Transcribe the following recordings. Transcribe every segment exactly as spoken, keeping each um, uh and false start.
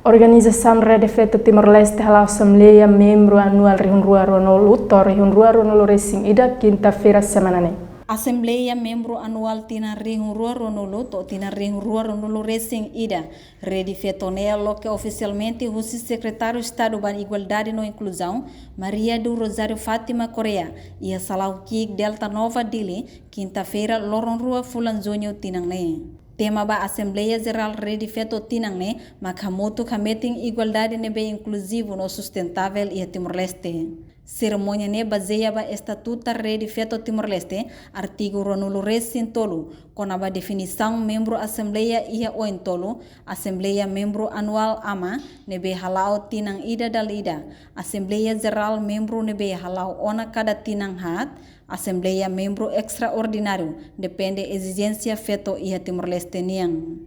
Organizasaun Rede Feto Timor-Leste hala'o asembleia membru anuál rihun rua ruanulu to'o rihun rua ruanulu resin ida, kinta-feira semana ne'e. Asembleia membru anuál tinan rihun rua ruanulu to'o tinan rihun rua ruanulu resin ida, Rede Feto ne'e loke ofisialmente husi Sekretáriu Estadu ba Igualdade no Inkluzaun, Maria do Rosário Fátima Correia, iha Salaun Ki'ik, Delta Nova, Dili, kinta-feira, loron rua fulan Juñu tinan ne'e. Tema ba Asembleia Jerál Rede Feto tinan ne'e mak hamutuk hametin igualdade ne'ebé inkluzivu no sustentável iha Timor-Leste. Serimónia ne'e bazeia ba Estatutu Rede Feto Timor-Leste, artigu ruanulu resin tolu, kona-ba definisaun membru asembleia iha oin tolu: asembleia membru anuál ama, ne'ebé hala'o tinan ida dala ida; asembleia jerál membru ne'ebé hala'o ona kada tinan haat; asembleia membru estraordináriu, depende ezijénsia feto iha Timor-Leste nian.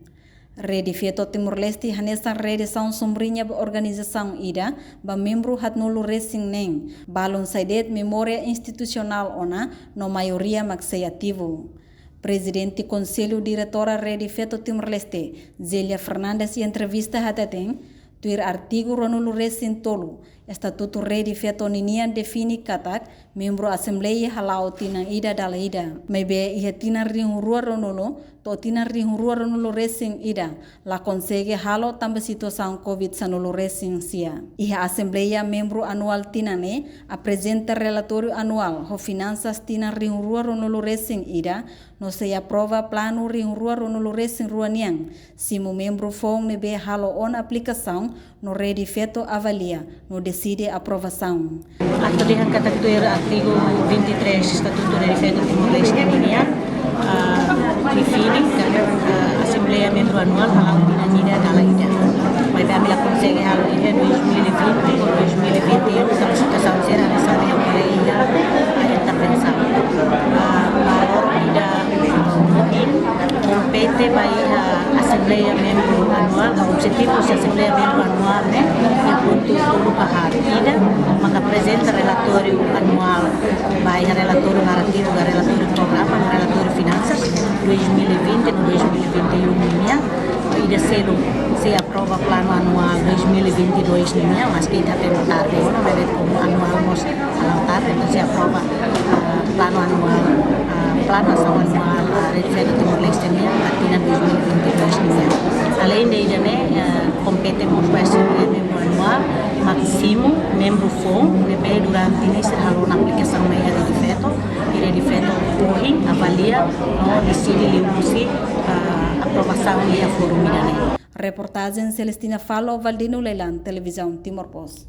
Rede Feto Timor-Leste hanesan redasaun sombriña ba organizasaun ida, ba membru haatnulu resin neen, balun sai de'it memória institusionál ona, no maioria mak sei ativu. Prezidente Konsellu Diretora Rede Feto Timor-Leste, Zélia Fernandes, iha entrevista hateten, tuir artigu ruanulu resin tolu, Estatutu Rede Feto ninian define katak membru asembleia hala'o tinan ida dala ida. Maibé iha tinan rihun rua ruanulu to'o tinan rihun rua ruanulu resin ida, la konsege halo tanba situasaun Covid sanulu resin sia. Iha asembleia membru anuál tinan ne'e aprezenta relatóriu anuál ho finansas tinan rihun rua ruanulu resin ida, no sei aprova planu rihun rua ruanulu resin rua nian, simu membru foun ne'ebé halo ona aplikasaun, no Rede Feto avalia no deside aprovasaun. Atu dehan katak tuir artigu vinte e três Estatutu Rede Feto Timor-Leste ninian, ah, define katak, ah, asembleia membru anuál hala'o tinan ida dala ida. Maibé ami la konsege halo iha dois mil e vinte ou dois mil e vinte e um, tanba situasaun sira hanesan ami haree iha intervensaun. Ah, ba loron ida kompete ba iha asembleia membru anuál, ka objetivu husi asembleia membru anuál ne'e, iha pontu tolu ka haat. Ida, maka aprezenta relatóriu anuál, ba iha relatóriu narrativu, ka relatóriu programa, ka relatóriu finansas, dois mil e vinte no dois mil e vinte e um nian. Ida seluk, sei aprova planu anuál dois mil e vinte e dois nian, maski ita hatene tarde ona, maibé komu anuál mós hala'o tarde, entaun sei aprova, ah, planu anuál, ah, planu asaun anuál, ah, Rede Feto Timor-Leste nian, ba tinan dois mil e vinte e dois nian. Aleinde ida-ne'e, ah, kompete mós ba asembleia membru anuál, mak simu membru foun ne'ebé durante ne'e sira halo ona aplikasaun mai iha Rede Feto, i Rede Feto ohin avalia no deside liuhusi, ah, aprovasaun iha fórum ida-ne'e. Reportajen Celestina Falo, Valdino Lelan, Televizaun Timor Post.